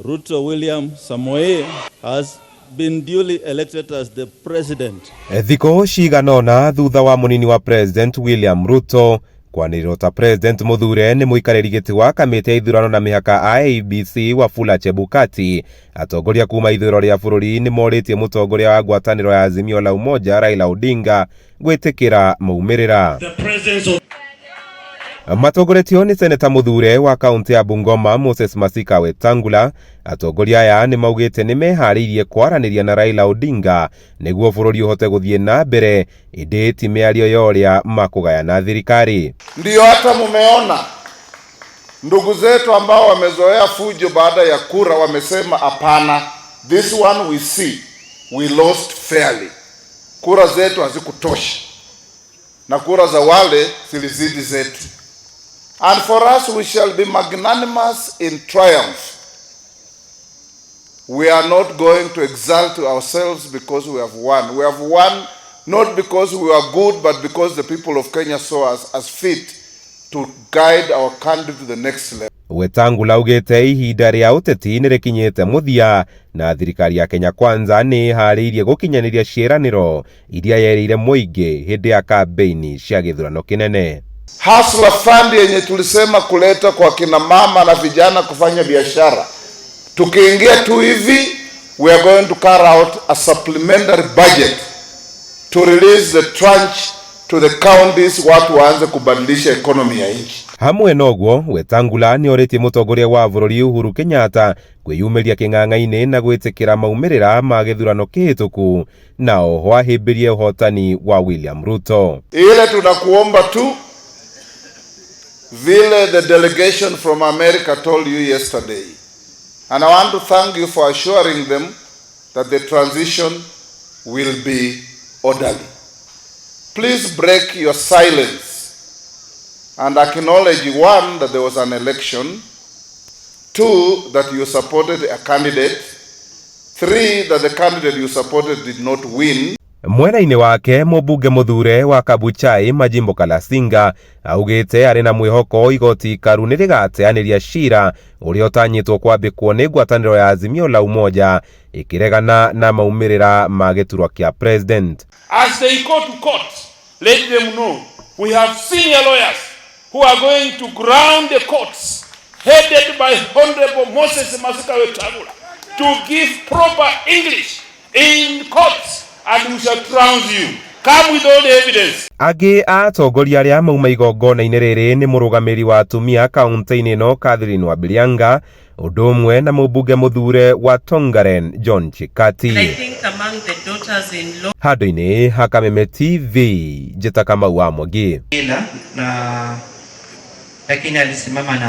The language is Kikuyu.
Ruto William Samoei has been duly elected as the president. Thikũ cigana ũna thutha wa mũnini wa President William Ruto kwanĩrĩrwo ta President mũthure nĩ mũikarĩri gĩtĩ wa kamĩtĩ ya ithurano na mĩhaka IEBC Wafula Chebukati, atongoria kuma ithũĩro rĩa bũrũri nĩ morĩtie mũtongoria wa ngwatanĩro ya Azimio la Umoja Raila Odinga gwĩtĩkĩra maumĩrĩra. Matongoretio nĩ seneta mũthure wa kaunti ya Bungoma Moses Masika Wetangula, atongoria aya nĩ maugĩte nĩ meharĩirie kwaranĩria na Raila Odinga nĩguo bũrũri ũhote gũthiĩ na mbere, ĩndĩ ti mĩario ya ũrĩa makũgayana thirikari. Ndiyo hata mumeona ndugu zetu ambao wamezoea fujo baada ya kura wamesema hapana, this one we see we lost fairly. Kura zetu hazikutosha na kura za wale zilizidi zetu. And for us we shall be magnanimous in triumph. We are not going to exalt ourselves because we have won. We have won not because we are good, but because the people of Kenya saw us as fit to guide our country to the next level. Wetangula augĩte ihinda rĩa ũteti nĩ rĩkinyĩte mũthia na thirikari ya Kenya Kwanza nĩ ĩharĩirie gũkinyanĩria ciĩranĩro iria yerĩire mũingĩ hĩndĩ ya kambeini cia gĩthurano kĩnene. Hustler Fund yenye tulisema kuleta kwa kina mama na vijana kufanya biashara, tukiingia tu hivi, we are going to carry out a supplementary budget to release the tranche to the counties, watu waanze kubadilisha economy ya nchi. Hamwe noguo, Wetangula nĩ orĩtie mũtongoria wa bũrũri Uhuru Kenyatta kwĩyumĩria kĩng'ang'a-inĩ na gwĩtĩkĩra maumĩrĩra ma gĩthurano kĩhĩtũku na oho ahĩmbĩrie ũhotani wa William Ruto. Ile tunakuomba tu vile the delegation from America told you yesterday, and I want to thank you for assuring them that the transition will be orderly. Please break your silence and acknowledge, one, that there was an election, two, that you supported a candidate, three, that the candidate you supported did not win. Mwena-inĩ wake, mũmbunge mũthure wa Kabuchai Majimbo Kalasinga augĩte arĩ na mwĩhoko igoti ikaru nĩ rĩgateanĩria cira ũrĩa ũtanyĩtwo kwambĩkwo nĩ ngwatanĩro ya Azimio la Umoja ĩkĩregana na maumĩrĩra ma gĩturwa kĩa president. As they go to court, let them know we have senior lawyers who are going to ground the courts, headed by Honorable Moses Masika Wetangula, to give proper English in courts, and we shall trounce you. Come with all the evidence. Angĩ a atongoria arĩa mauma igongona-inĩ rĩrĩ nĩ mũrũgamĩrĩri wa atumia kaunti-inĩ ĩno Catherine Wambilianga, ũndũ ũmwe na mũmbunge mũthure wa Tongaren John Chikati. I think among the daughters-in-law Handũ-inĩ ha Kameme TV, njĩta Kamau wa Mwangi. Na lakini alisimama na